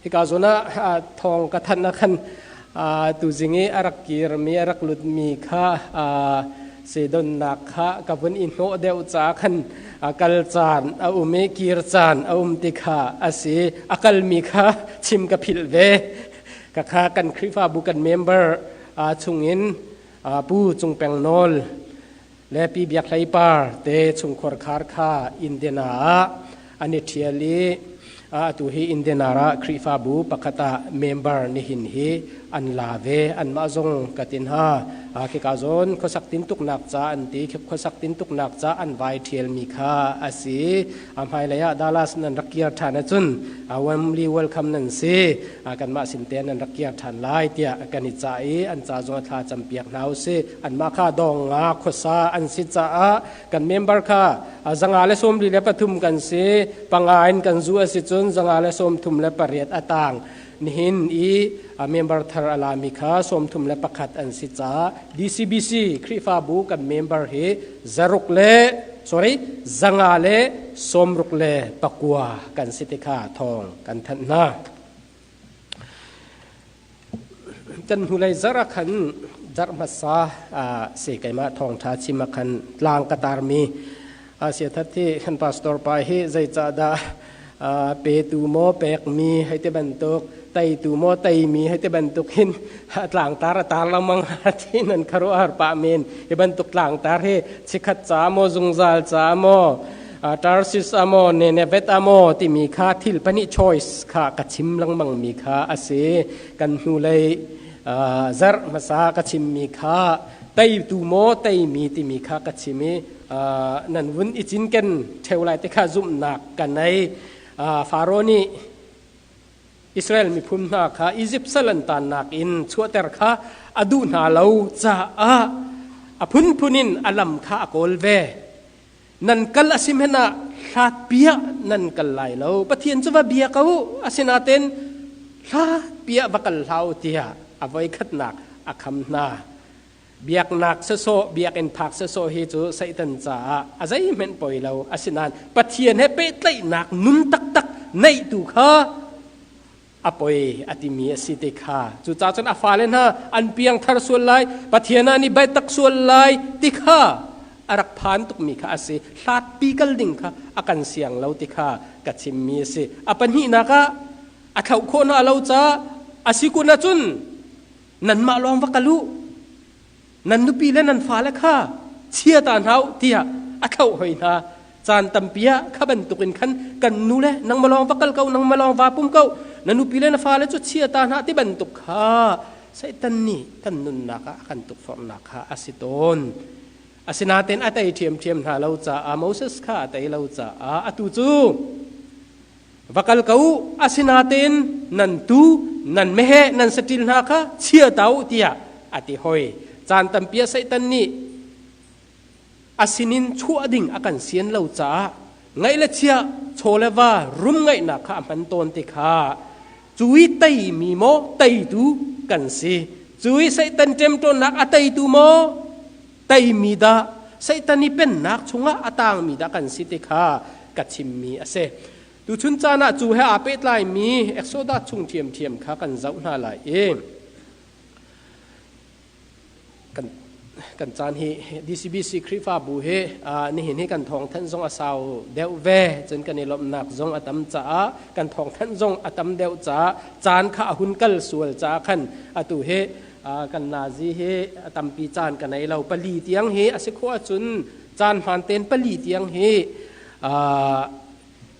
Hika zawn ah thawng ka thanh ah khan tuzing i a rak kirmi a rak lutmi kha sedonnak kha ka vun i hnawh deuh caah khan kal caan a um i kir caan a um ti kha a si. A kalmi kha chim ka philh ve. Ka kha kan Khrihfabu kan member chungin Pu Cung Peng Nawl le Pi Biak Hlei Par te chungkhar khar kha Indiana ah an i ṭhial i atu hi Indiana ah Khrihfabu pakhat ah member nihin hi an la ve. Anmah zong ka tin ha khika zawn khuasak tintuknak ca an ti, khuasak tintuknak ca an vai ṭhialmi kha a si. A hmailei ah Dallas nan rak kir ṭhan ahcun warmly welcome nan si. Kanmah sin te nan rak kir ṭhan lai tiah kan i cah i an ca zong a thla campiak hna usih. Anmah kha dong nga khuasa an si caah kan member kha 143 kan si, panga in kan zu a si cun 138 a tang. Nihin i member thar a lami kha 31 an si caah DCBC Khrihfabu kan member hi zaruk le sorry 169 kan si ti kha thawng kan thanh hna. Kan hnulei zarh ah khan zarh hmasa si keimah thawngṭha chim ah khan tlang ka tarmi siathat hi kan pastor pa hi zeicahdah petu maw pekmi hei ti bantuk, teitu maw teimi hei ti bantuk hin tlangtar a tar lengmang ti nan khuaruahhar pah men. Hi bantuk tlangtar hi chikhat ca maw, zungzal ca maw, Tarsis amaw, Nineveh amaw timi kha thil pahnih choice kha ka chim lengmang mi kha a si. Kan hnulei zarh hmasa ka chimmi kha teitu maw teimi timi kha ka chim i nan vun i cinken ṭheo lai ti kha zumhnak ka nei. Faro nih Israel miphun hna kha Izipt sal an taannak in chuahter kha a duh hna lo caah a phunphun in a lam kha a kawl ve. Nan kal a si hmanh ah hlat piah nan kal lai lo. Pathian cu va bia ko u, asinain hlat piah va kal hlah u tiah a voikhatnak a kham hna. Biaknak sawsawh, biakinn phak sawsawh hi cu Satan caah a zeihmanh poi lo. Asinain Pathian he pehtlaihnak nun taktak neih tu kha a poi a timi a si ti kha, cucaah cun a fale hna an piangthar sual lai, Pathian ah an i baitak sual lai ti kha a rak phan tukmi kha a si. Hlatpi kal ding kha a kan siang lo ti kha ka chimmi a si. A pahnihnak ah a thlauh khawh hna lo caah a si kun ahcun nanmah lawng va kal u, nan nupi le nan fale kha chia ta hna u tiah a thlauh hoi hna. Caan tampi ah kha bantukin khan kan nu le nangmah lawng va kal ko, nangmah lawng va pum ko, na nupi le na fale cu chia ta hna ti bantuk kha Satan nih kan nunnak ah a kan tukforhnak kha a si tawn. Asinain a tei ṭhiamṭhiam hna lo caah, Moses kha a tei lo caah, atu cu va kal ko u, asinain nan tuu, nan meheh, nan saṭil hna kha chia ta u tiah a ti hoi. Caan tampi ah Satan nih a sinin chuah ding a kan sian lo caah ngaih le chia, chaw le va rum ngaihnak kha a hman tawn ti kha, cui teimi maw teitu kan si, cui Satan ṭemṭawnnak a teitu maw teimi dah, Satan i pennak chungah a tangmi dah kan si ti kha ka chimmi a si. Tuchun caan ah cu he aa pehtlaimi Exodus chung ṭhiamṭhiam kha kan zoh hna lai i kan caan hi DCBC Khrihfabu hi nihin hi kan thawngthanh zong a sau deuh ve, cun kan i lawmhnak zong a tam caah kan thawngthanh zong a tam deuh caah caan kha a hun kal sual caah khan atu hi kan nazi hi a tampi caan ka nei lo. 4 tiang hi a si khawh ahcun caan hmaan tein 4 tiang hi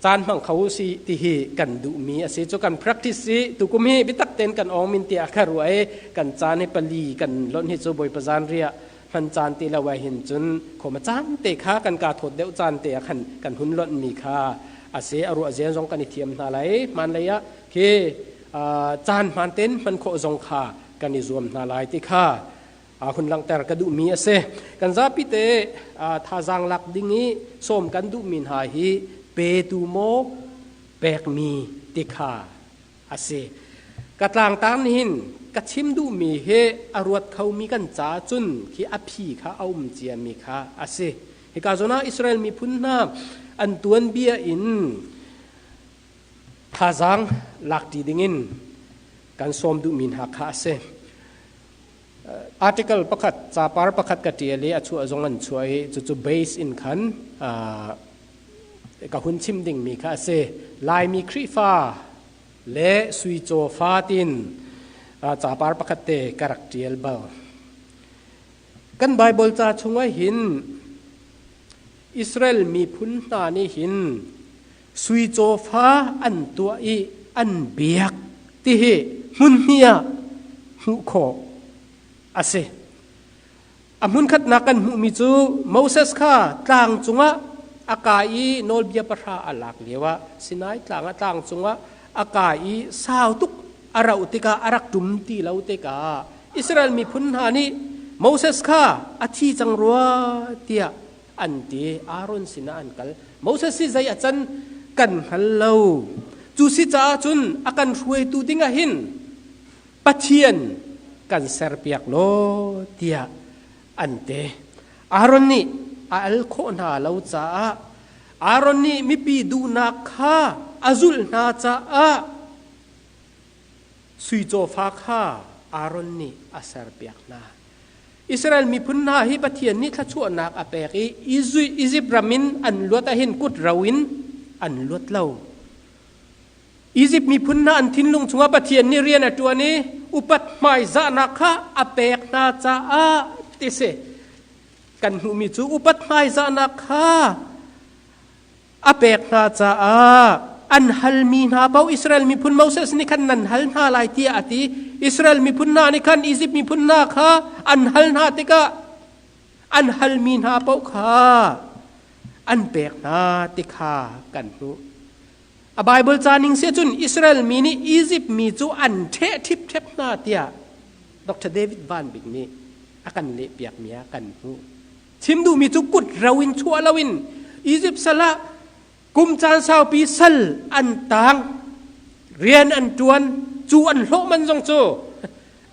caan hmang kho si ti hi kan duhmi a si. Cu kan practice i tukum hi biatak tein kan awng min tiah ka ruah i kan caan hi 4 kan lonh hi cu Bawipa zan riah hman caan ti lo ah hin cun khoma caan te kha kan ka thawt deuh caan te ah khan kan hun lonh mi kha a si. A ruah zian zong kan i thiam hna lai. Hmaan lei ah khi caan hmaan tein hman khawh zong kha kan i zuam hna lai ti kha hun langhter ka duhmi a si. Kan zapi te thazaang lak ding i sawm kan duhmi hna hi petu maw pekmi ti kha a si. Ka tlangtar nihin ka chim duhmi hi a ruat khomi kan ca cun khi a phi kha a um ciami kha a si. Hika zawn ah Israel miphun hna an tuanbia in Thazaang lakṭi dingin kan sawm duhmi hna kha a si. Article pakhat, capar pakhat ka ṭial i a chuah zong an chuah i cucu base in khan ka hun chim dingmi kha a si. Laimi Khrihfa le sui cawfa tin capar pakhat te ka rak ṭial bal. Kan Bible ca chungah hin Israel miphun hna nih hin sui cawfa an tuah i an biak ti hi hmun hnih ah hmuh khawh a si. A hmunkhatnak kan hmuhmi cu Moses kha tlang cungah a kai i nawlbia pahra a lak lioah Sinai tlang ah tlang cungah a kai i sau tuk a rauh tikah a rak ṭum ti lo tikah Israel miphun hna nih Moses kha a thi cang rua tiah an ti. Aaron sinah an kal. Moses hi zei a can kan hngal lo. Cu si caah cun a kan hruaitu dingah hin Pathian kan serpiak law tiah an ti. Aaron nih a al khawh hna lo caah Aaron nih mipi duhnak kha a zulh hna caah sui cawfa kha Aaron nih a serpiak hna. Israel miphun hna hi Pathian nih thluachuahnak a pek i Izipt ram in an luat ahhin kut ro in an luat lo. Izipt miphun hna an thinlung chungah Pathian nih rian a ṭuan i upat hmaizahnak kha a pek hna caah ti si. Kan hmuhmi cu upat hmaizahnak kha a pek hna caah an halmi hna paoh Israel miphun Moses nih khan nan hal hna lai tiah a ti. Israel miphun hna nih khan Izipt miphun hna kha an hal hna tikah an halmi hna paoh kha an pek hna ti kha kan hmuh. A Bible ca ning si cun Israel mi nih Izipt mi cu an ṭheh ṭhipṭhep hna tiah Dr. David Van Bik nih a kan lehpiakmi ah kan hmuh. Chim duhmi cu kut ro in chuah loin Izipt sal ah kum caan saupi sal an tang, rian an ṭuan, cu an hlawh man zong cu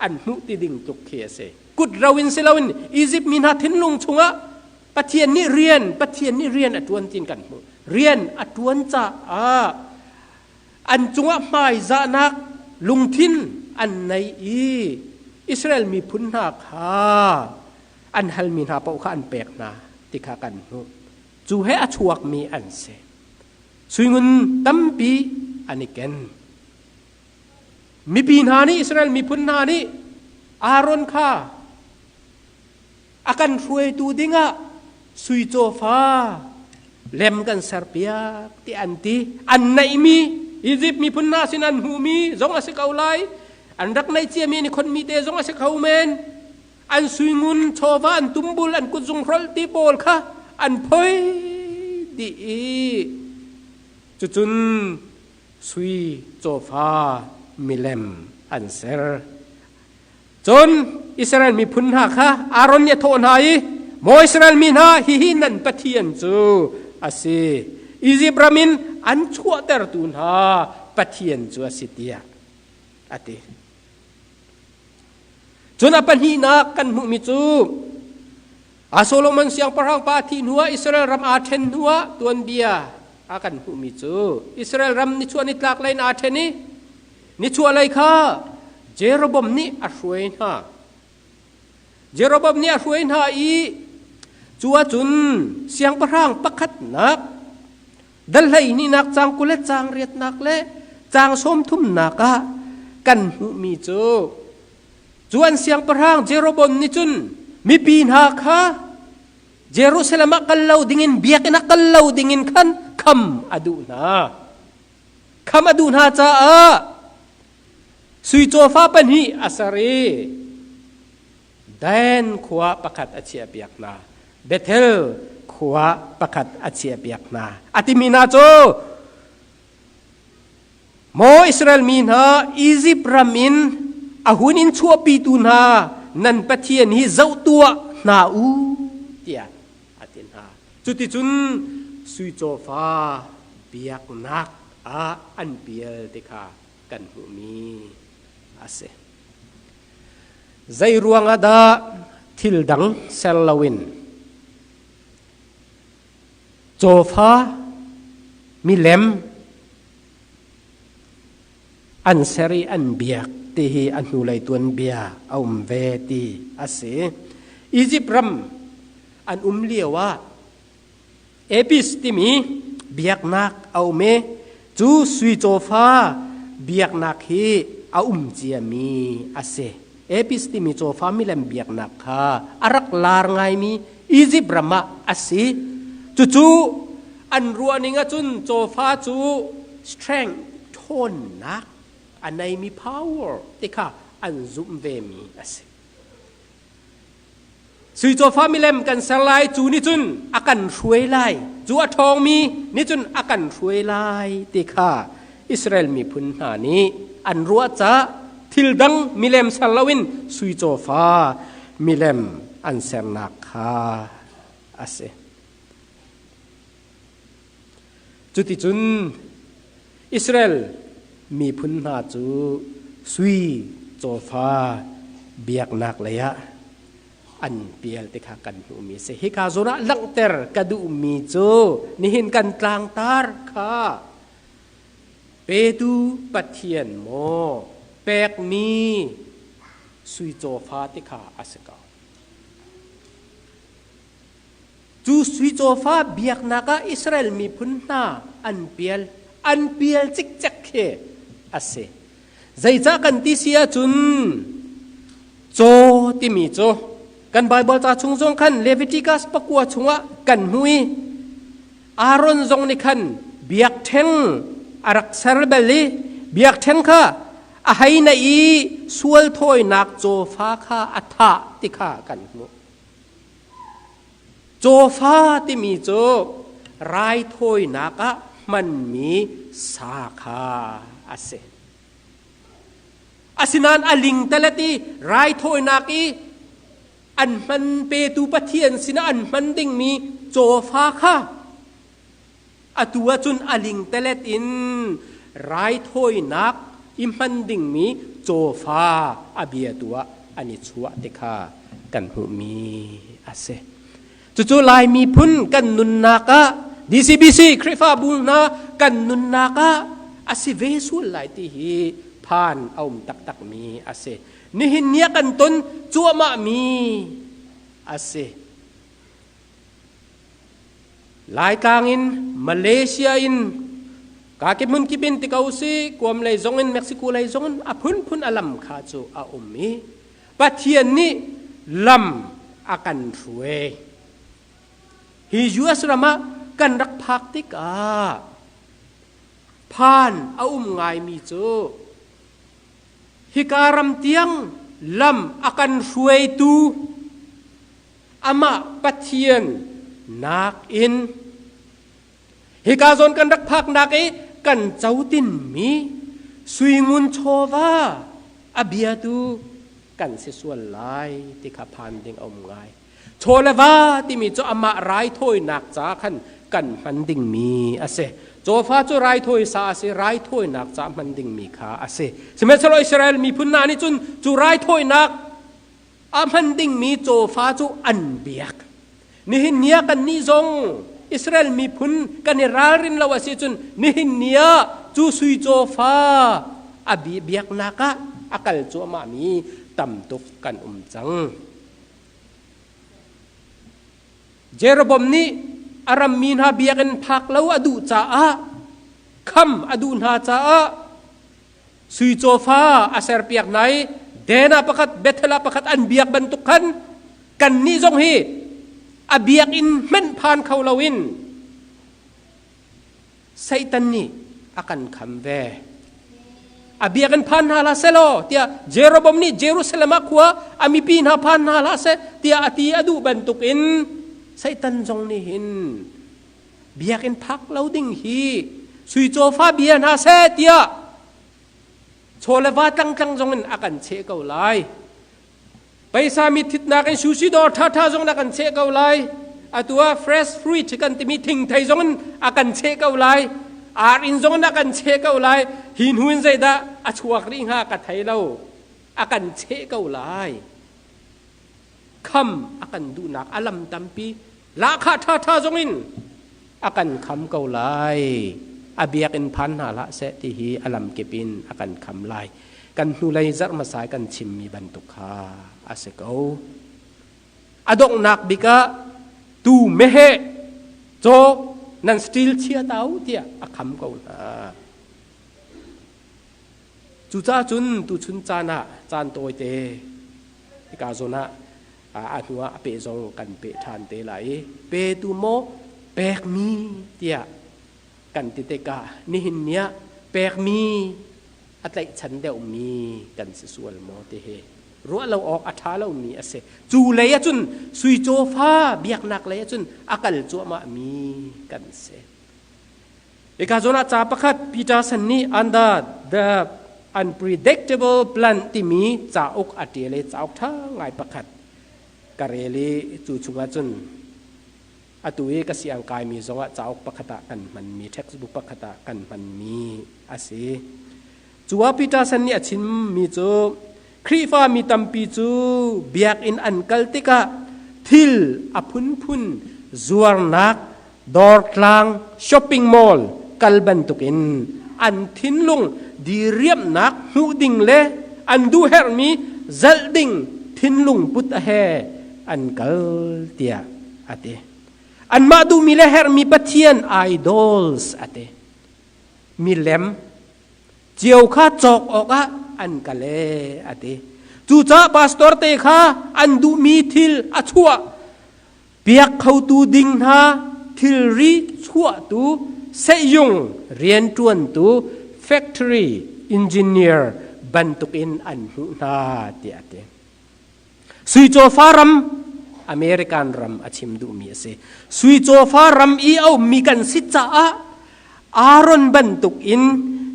an hmuh ti ding tluk khi a si. Kut ro in si loin Izipt mi hna thinlung chungah Pathian nih rian, Pathian nih rian a ṭuan tiin kan hmuh. Rian a ṭuan caah an cungah hmaizahnak lungthin an nei i Israel miphun hna kha an halmi hna paoh kha an pek hna ti kha kan hmuh. Cu he a chuakmi an si. Suingun tampi an i ken. Mipi hna nih Israel miphun hna nih Aaron kha a kan hruaitu dingah sui cawfa lem kan serpiak ti an ti. An neihmi Egypt miphun hna sin an hmuhmi zong a si ko lai. An rak neih ciami an i khonmi te zong a si kho men. An suingun chawva an tumbul an kutzung hrolh ti pawl kha an phoi dih i cucun sui cawfa milem an ser. Cun Israel miphun hna kha Aaron nih a thawh hna i, Maw Israel mi hna, hihi nan Pathian cu a si. Izipt ram in an chuahtertu hna Pathian cu a si tiah a ti. Cun a pahnihnak kan hmuhmi cu a Solomon siangpahrang pa thih hnuah Israel ram aa ṭhen hnuah tuanbia a kan hmuhmi cu Israel ram nichuah nitlak lei in aa ṭhen i nichuah lei kha Jeroboam nih a hruai hna. Jeroboam nih a hruai hna i cu ahcun siangpahrang pakhatnak dal hleihnihnak caang 20 le caang riatnak le caang 30nak ah kan hmuhmi cu cu an siangpahrang Jeroboam nih cun mipi hna kha Jerusalem ah kal lo dingin biakinn ah kal lo dingin khan kham a duh hna. Kham a duh hna caah sui cawfa pahnih a ser i Dan khua pakhat a chiahpiak hna. Bethel khua pakhat a chiahpiak hna. A timi hna cu Maw Israel mi hna, Izipt ram in a hun in chuahpitu hna nan Pathian hi zoh tuah hna u tiah a ti hna. Cuticun sui cawfa biaknak ah an pial ti kha kan hmuhmi a si. Zei ruangah dah thil dang ser loin cawfa milem An ser i an biak ti hi a hnulei tuanbia a um ve ti a si. Izipt ram an um lio ah Apis timi biaknak a um i cu sui cawfa biaknak hi a um ciami a si. Apis timi cawfa milem biaknak kha a rak lar ngaimi Izipt ram ah a si. Cucu an ruahning ahcun cawfa cu strength ṭhawnnak a neimi power ti kha an zumh vemi a si. Sui cawfa milem kan ser lai cu nih cun a kan hruai lai cu a ṭhawngmi nih cun a kan hruai lai ti kha Israel miphun hna nih an ruah caah thil dang milem ser loin sui cawfa milem an sernak kha a si. Cuticun Israel miphun hna cu sui cawfa biaknak leiah an pial ti kha kan hmuhmi a si. Hika zawn ah langhter ka duhmi cu nihin kan tlangtar kha petu Pathian maw pekmi sui cawfa ti kha a si ko. Cu sui cawfa biaknak ah Israel miphun hna an pial, an pial cikcek khi a si. Zeicah kan ti si ahcun caw timi cu kan Baibal ca chung zong khan Leviticus pakua chungah kan hmu i Aaron zong nih khan biakṭheng a rak ser bal i biakṭheng kha a hei na i sual thawinak cawfa kha a thah ti kha kan hmuh. Cawfa timi cu raithawinak ah hmanmi sa kha a si. Asinain a lingtalet i raithawinak i an hman petu Pathian sinah an hman dingmi cawfa kha atu ahcun a lingtalet in raithawinak i hman dingmi cawfa a biatu ah an i chuah ti kha kan hmuhmi a si. Cucu Lai miphun kan nunnak ah DCBC Khrihfabu hna kan nunnak ah a si ve sual lai ti hi phan a um taktakmi a si. Nihin ni ah kan ton cuahmahmi a si. Laitlang in Malaysia in kakip hmun kip in ti ko si Guam lei zong in Mexico lei zong in a phunphun a lam kha cu a um i Pathian nih lam a kan hruai. Hi US ram ah kan rak phak tikah phan a um ngaimi cu hika ram tiang lam a kan hruaitu amah Pathian nakin hika zawn kan rak phaknak i kan cotinmi suingun chawva a biatu kan si sual lai ti kha phan ding a um ngai. Chaw le va timi cu amah raithawinak ca khan kan hman dingmi a si. Cawfa cu raithawi sa a si, raithawinak ca hman dingmi kha a si. Sihmanhsehlaw Israel miphun hna nih cun cu raithawinak a hman dingmi cawfa cu an biak. Nihin ni ah kannih zong Israel miphun kan i ralrin lo a si cun nihin ni ah cu sui cawfa a biaknak ah a kal cuahmahmi tam tuk kan um cang. Jeroboam nih a rammi hna biakinn phak lo a duh caah kham a duh hna caah Sui cawfa a serpiak hna i Den ah pakhat, Bethel ah pakhat an biak bantuk khan kannih zong hi a biakinn hmanh phan kho loin Satan nih a kan kham ve. A biakinn phan hna hlah selaw tiah Jeroboam nih Jerusalem ah khua a mipi hna phan hna hlah seh tiah a ti a duh bantukin Satan zong nih hin biakinn phak lo ding hi sui cawfa bia hna seh tiah chaw le va tlangtlang zong in a kan cheh ko lai. Paisa mi thitnak in sushi dawr ṭhaṭha zong in a kan cheh ko lai. Atu ah fresh fruit kan timi thingthei zong in a kan cheh ko lai. Ar inn zong in a kan cheh ko lai. Hi hnu in zeidah a chuak rih hnga ka thei lo. A kan cheh ko lai. Kham a kan duhnak a lam tampi. Lahkhah ṭhaṭha zong in a kan kham ko lai. A biakinn phan hna hlah seh ti hi a lamkip in a kan kham lai. Kan hnulei zarh hmasa i kan chimmi bantuk kha a si ko. A donghnak bik ah tu meheh caw nan still chia ta u tiah a kham ko hna. Cucaah cun tuchun caan ah caan tawite hika zawn ah a hnuah a peh zong kan peh ṭhan te lai i petu maw pekmi tiah kan ti tikah nihin ni ah pekmi a tlaihchan deuhmi kan si sual maw ti hi ruah lo awk a ṭha lomi a si. Cu lei ahcun sui cawfa biaknak lei ahcun a kal cuahmahmi kan si. Hika zawn ah ca pakhat Peterson nih Under the Unpredictable Plan timi cauk a ṭial i cauk ṭha ngai pakhat ka rel i cu chungah cun atu i ka siang kaimi zongah cauk pakhat ah kan hmanmi textbook pakhat ah kan hmanmi a si. Cu ah Peterson nih a chimmi cu Khrihfa mi tampi cu biakinn an kal tikah thil a phunphun zuarnak dawrtlang shopping mall kal bantukin an thinlung diriamnak hmuh ding le an duhherhmi zalh ding thinlung put a he an kal tiah a ti. Anmah duhmi le herhmi Pathian idols a ti. Milem cio kha cawk awkah an kal e a ti. Cucaah pastor te kha an duhmi thil a chuah piak khotu ding hna thilri chuahtu sehyung rianṭuantu factory engineer bantukin an hmuh hna tiah a ti. Sui cawfa ram American ram a chim duhmi a si. Sui cawfa ram i a ummi kan si caah Aaron bantuk in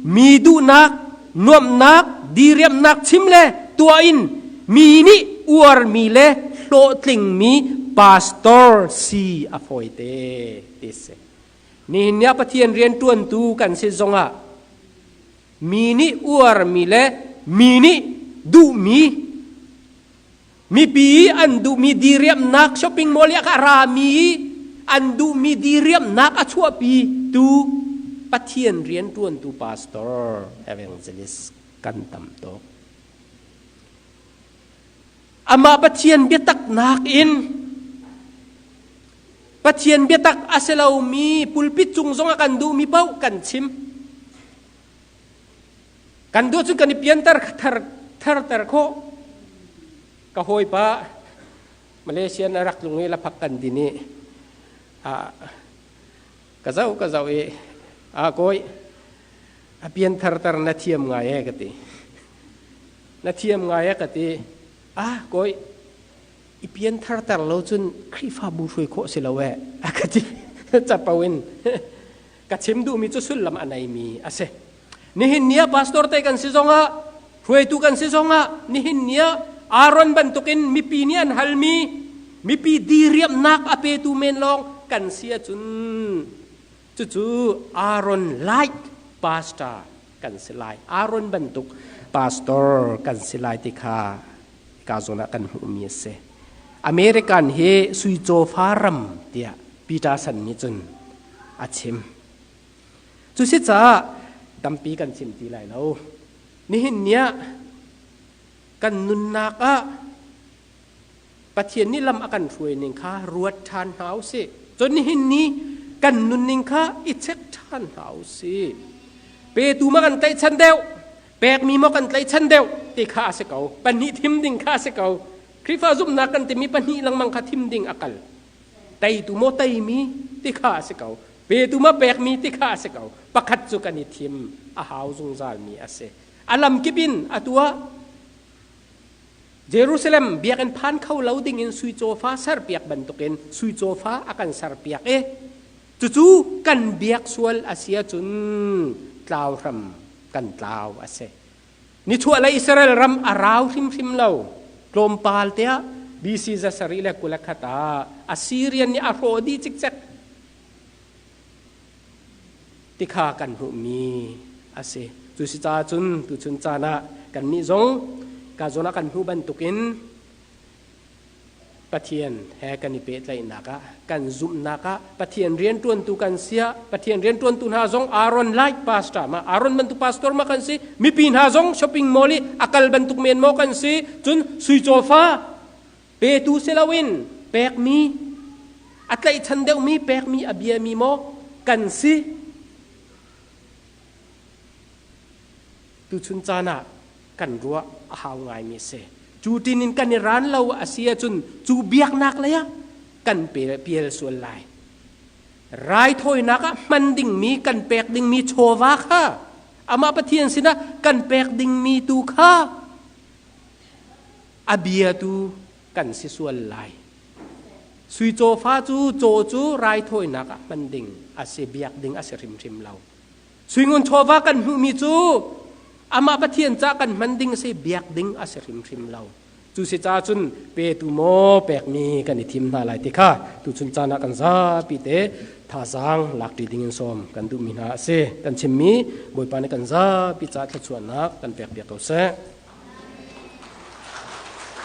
mi duhnak, nuamhnak, diriamhnak chim le tuah in mi nih uarmi le hlawhtlingmi pastor si a fawite ti si. Nihin ni ah Pathian rianṭuantu kan si zongah mi nih uarmi le mi nih duhmi mipi an duhmi diriamhnak shopping mall i a rami an duhmi diriamhnak a chuahpi tu Pathian rianṭuantu pastor evangelist kan tam tuk. Amah Pathian biatak nakin Pathian biatak a si lomi pulpit cung zong a kan duhmi paoh kan chim. Kan duh cu kan i pianter thar tharter khawh. Ka hawipa Malaysia na rak tlung i laphak kan din i ka zoh ka zoh i a kawi a piantharter na thiam ngai e ka ti. Na thiam ngai e ka ti. Ah kawi i piantharter lo cun Khrihfabu hruai khawh si lo e a ka ti. Capo in ka chim duhmi cu sullam a neimi a si. Nihin ni ah pastor te kan si zongah hruaitu kan si zongah nihin ni ah Aaron bantukin mipi nih an halmi mipi diriamnak a petu men lawng kan si ahcun cucu Aaron like pastor kan si lai. Aaron bantuk pastor kan si lai ti kha ka zawn ah kan hmuhmi a si. American hi sui cawfa ram tiah Peterson nih cun a chim. Cu si caah tampi kan chim ti lai lo. Nihin ni ah kan nunnak ah Pathian nih lam a kan hruai ning kha ruat ṭhan hna u sih. Cun nihin ni kan nunning kha i check ṭhan hna u sih. Petu ma kan tlaihchan deuh, pekmi maw kan tlaihchan deuh ti kha a si ko. Pahnih thim ding kha a si ko. Khrihfa zumhnak kan timi pahnih lengmang kha thim ding a kal. Teitu maw teimi ti kha a si ko. Petu ma pekmi ti kha a si ko. Pakhat cu kan i thim a hau zungzalmi a si. A lamkip in atu ah Jerusalem biakinn phan kho lo dingin sui cawfa serpiak bantukin sui cawfa a kan serpiak i cucu kan biak sual a si ahcun tlau hram kan tlau a si. Nichuahlei Israel ram a rau hrimhrim lo. Tlawmpal tiah BC 721 ah Assyrian nih a hrawh dih cikcek tikha kan hmuhmi a si. Cu si caah cun tuchun caan ah kannih zong ka zawn ah kan hmuh bantukin Pathian he kan i pehtlaihnak ah, kan zumhnak ah Pathian rianṭuantu kan si ah, Pathian rianṭuantu hna zong Aaron like pastor ma, Aaron bantuk pastor ma kan si, mipi hna zong shopping mall i a kal bantuk men maw kan si, cun sui cawfa petu si loin pekmi, a tlaihchan deuhmi pekmi a biami maw kan si. Tuchun caan ah kan ruah a hau ngaimi a si. Cu tin in kan i ran lo a si ahcun cu biaknak lei ah kan pial sual lai. Raithawinak ah hman dingmi kan pek dingmi chawva kha amah Pathian sinah kan pek dingmi tu kha a bia tu kan si sual lai. Sui cawfa cu caw cu raithawinak ah hman ding a si biak ding a si hrimhrim lo. Suingun chawva kan hmuhmi cu amah Pathian ca kan hman ding a si, biak ding a si hrimhrim lo. Cu si ca cun petu maw pekmi kan i thim hna lai ti kha tuchun caan ah kan zapi te thazaang lakṭi ding in sawm kan duhmi hna a si. Kan chimmi Bawipa nih kan zapi ca thluachuahnak kan pek piak ko seh.